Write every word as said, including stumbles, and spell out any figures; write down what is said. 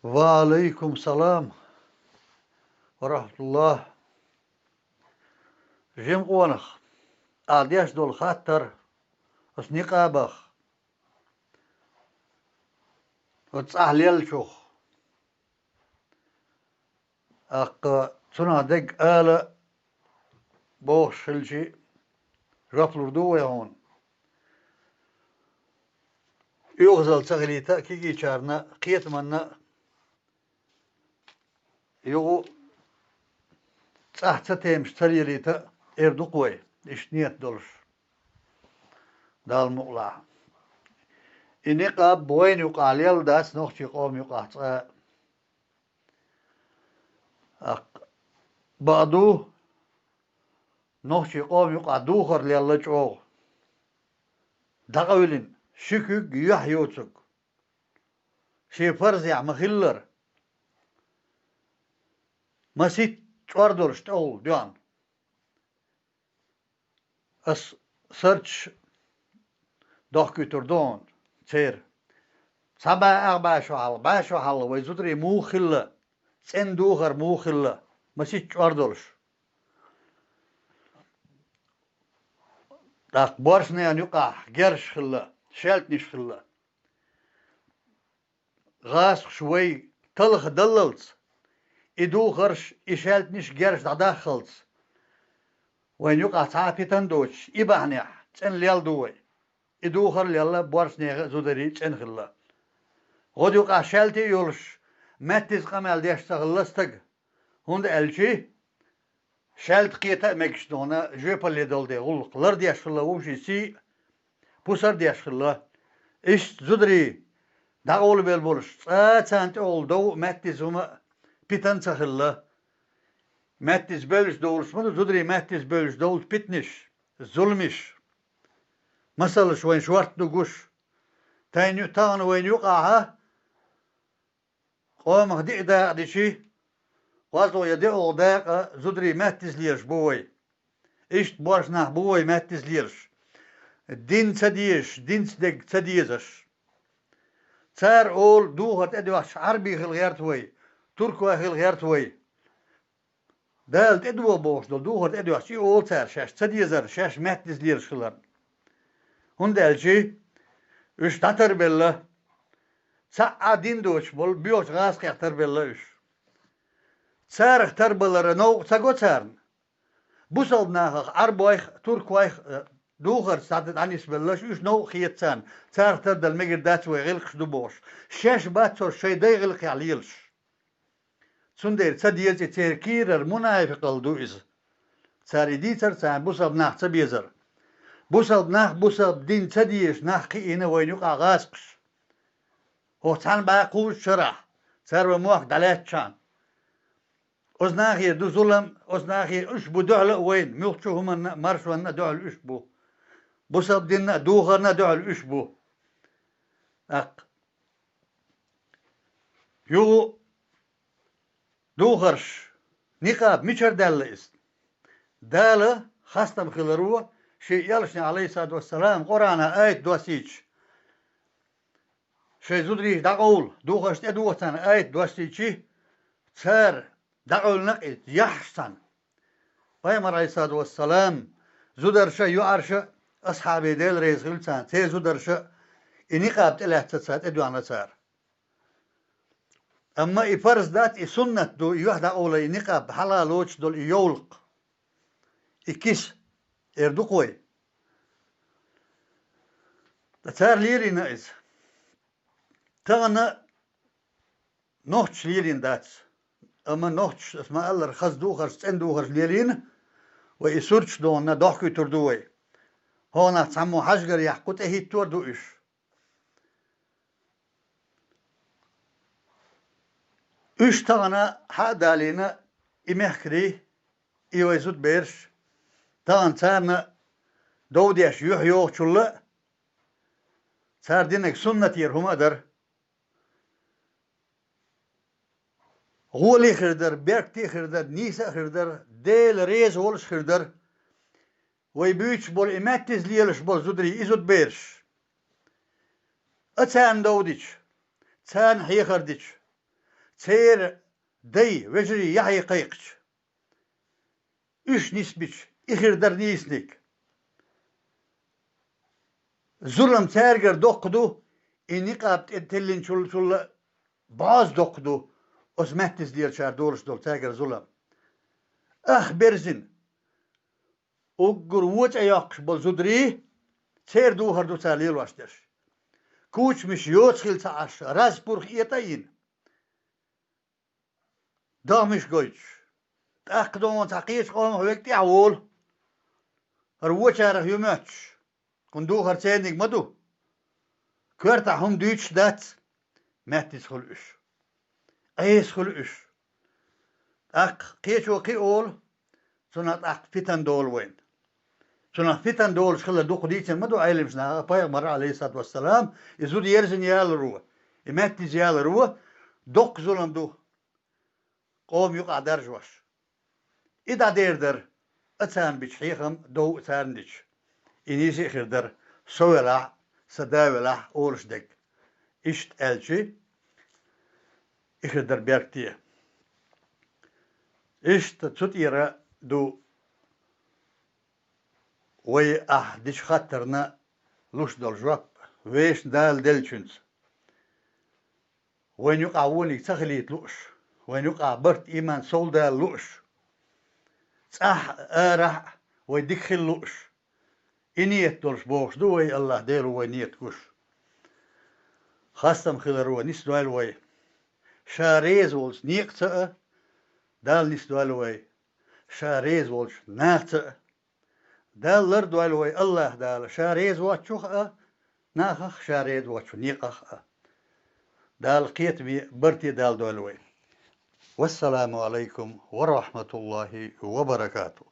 Ва алейкум салам ва рахматуллах. Жима къонах, ахь деш долу хаттар оцу никъабах, оцу цӀахь леллачух. ТӀаккха цунах дерг ала бохуш хилча, жоп лур ду вай хьуна. ОьгӀазалла ца хилийта а, кегийчарна а, кхетаманна а, юха цӀахь цатемаш ца лелийта а, эр ду-кх вай, иштта ниет долуш. Далла мукъалахь. И никъаб вайна юкъахь лелла дац нохчийн къоман юкъахь цкъа а. ТӀаккха бакъду, нохчийн къоман юкъахь духар лелла чӀогӀа. ДӀакъевлина, ши куьг юьхь йоцург. Шен парзехь ма-хиллара, масийтта чӀор долуш тӀехула доьгӀна. Ас сарчаш дохкуьйтур ду хьуна церан. Цхьа бӀе ах бӀе шо хьалха, бӀе шо хьалха вай зударий муха хилла, цӀена духар муха хилла, масийтта чӀор долуш. ТӀаккха боьршанехан юкъахь герзаш хилла, шаьлтанаш хилла. ГӀазкхаша вай талхадаллалц, и духарш, и шаьлтанаш, герзаш дӀадаххалц, вайна юкъахь цхьа а питана доцуш, и бахьанехь цӀена лелла ду вай. И духар а лелла, боьршанехан а, зударийн а цӀена хилла. ГӀуда юкъахь шаьлта а йолуш, маьттаза къамел деш ца хилла стаг. ХӀунда аьлча шаьлта кхета а мегаш ду хьуна, жоьпалле долу дела гӀуллакх лардеш хилла вовшийн сий а, пусар а деш хилла. Иштта зударий дӀакъовлабелла болуш, цкъа а царна тӀехула дов а, маьттаза хӀума а, питана а ца хилла. Маьттаза бевзаш довлуш ма ду зударий, маьттаза бевзаш довлу питанаш, зуламаш. Масалш вайна шортта ду гуш. Тайна ю-, тахана вайна юкъахь а, къомах диъ дакъа дичи, кхозлагӀа я диъолгӀа дакъа зударий маьттаза лелаш бу вай. Иштта боьрша нах бу вай маьттаза лелаш. Дин ца дезаш, динца дерг ца дезаш. Цара олу, духар тӀедоьхча Ӏарбий хила гӀерта вай, туркой хила гӀерта вай. Дала тӀедогӀа бохуш долу духар тӀедоьхча, и олу цара шаьш ца дезарна, шаьш маьттаза лелаш хиларна. ХӀунда аьлча уьш дӀатарбелла, цхьа а дин доцуш болу боьхачу гӀазкхех тарбелла уьш. Царах тарбалара новкъа ца го царна. Бусалба нахах, Ӏарбойх а, туркойх а, э, духарца дӀа-, дӀанисбелларш, уьш новкъа хета царна, царах тардала мегар дац вай, гӀиллакхаш ду бохуш. Шаьш бац цо шайн дайн гӀиллакхехь лелаш. Цундела ца деза и, церан кийрара мунафикъалла ду иза. Цара и дийцар царна бусалба нах ца безар. Бусалба нах, бусалба дин ца дезаш нах кхиийна вайна юкъахь гӀазкхаша. ХӀокху цхьана бӀе кхузткъа шарахь, цара вайн мохк дӀалаьцначхьана. Оцу нахе ду зулам, оцу нахе уьш бу дуьхьал а вайна, муьлххачу хӀуманна а, маршонна а дуьхьал уьш бу. Бусалба динна а, духарна а дуьхьал уьш бу. ТӀаккха юха духарш, никъаб мичара даьлла иза? Дала хастам хиларо шен элчане, Ӏалайхиссалату вассалам, Къуръанан аят доссийча, шайн зударий дӀакъовла, духарш тӀедоха царна аят доссийча, цара дӀакъевлина-кх иза, яхьаш цхьаьна. Пайхамар, Ӏалайхиссалату вассалам, зударша а, йоӀарша а, асхьабий, Дела реза хила царна, церан зударша а и никъаб тӀелаьцна цара, тӀедоьгӀна цара. Амма и парз дац, и суннат ду, и юьхь дӀакъовла, и никъаб хьалха лоцуш долу и йовлакх, и киса, эр ду-кх вай. Ткъа цара лелийна иза. Тахана нохчаша лелийна дац. Амма нохчаша, ас ма-аллара, хаза духарш, цӀена духарш лелийна, вай и сурташ дохана дохкуьйтур ду вай. ХӀокхунах цхьаммо хьажгар яккха, кху тӀе хӀиттор ду уьш. Уьш тахана хьа а далийна, и мехкарий, и вай зудабераш, тахана царна дов деш юьхь йогӀучул а, цара динарг суннатера хӀума а дара. ГӀоли а хир дара, беркате а хир дара, нийса а хир дара, Дела реза волуш а хир дара. Вай буьйцуш болу и маьттаза лелаш болу зударий, и зудабераш. А царна дов дича, царна хьехар дича, церан дай, вежарий яхье кхайкхича, уьш нисбича, и хир дара нийсаниг. Зулам цаьргара доккха ду, и никъаб тӀе теллинчул чул а бӀозза доккха ду, оцу маьттаза лелачара долуш долу цаьргара зулам. Ах берзина, уггар вон цӀе йоккхуш болу зударий, церан духар ду цара лелош дерш. Кучамаш йоцахилла ца Ӏаш, раз пурх этӀа а йина, догӀмаш гойтуш, тӀаккха догӀун цхьа кхечу къомах верг тӀаьхьа волу, хӀара вочарах ю моьттуш, кхунна духар церниг ма ду. Коьртахь хӀума дуьйцуш дац, маьттаза хуьлу уьш, Ӏеса хуьлу уьш. ТӀаккха кхечо кхин олу, цунах тӀаккха фитан долу вайна. Цунах фитан долуш хилар дукха дийцина ма ду Ӏеламнаха, пайхамар, алейхиссалату вассалам, и зуда ерзина яларо, и маьттаза яларо, доккха зулам ду къоман юкъахь даржош. И дӀадер дара, а царна бича хьехам дов а царна дича. И нийса а хир дара, со велахь а, сан да велахь а олуш дерг. Иштта аьлчи, и хир дара беркате. Иштта цу тӀера ду вай ахь дечу хаттарна луш долу жоп, вешан Дала деллачуьнца. Вайна юкъахь вониг ца хилийта лууш, вайна юкъахь барт, иман сов дала лууш, цӀахь а, арахь а вай дика хила лууш, и ниет долуш бохуш ду вай, АллахӀ Дела ву вай ниет гуш. Хастам хиларо нисдойла вай Ша реза волчу некъаца а, Дала нисдойла вай Ша реза волчу нахаца а. Дала лардойла вай АллахӀ Дала Ша реза воцчух а, нахах Ша реза воцчу некъах а. Дала кхетаме, барте Дала дойла вай. Вассаламу алайкум ва рахматуллахи ва баракатух.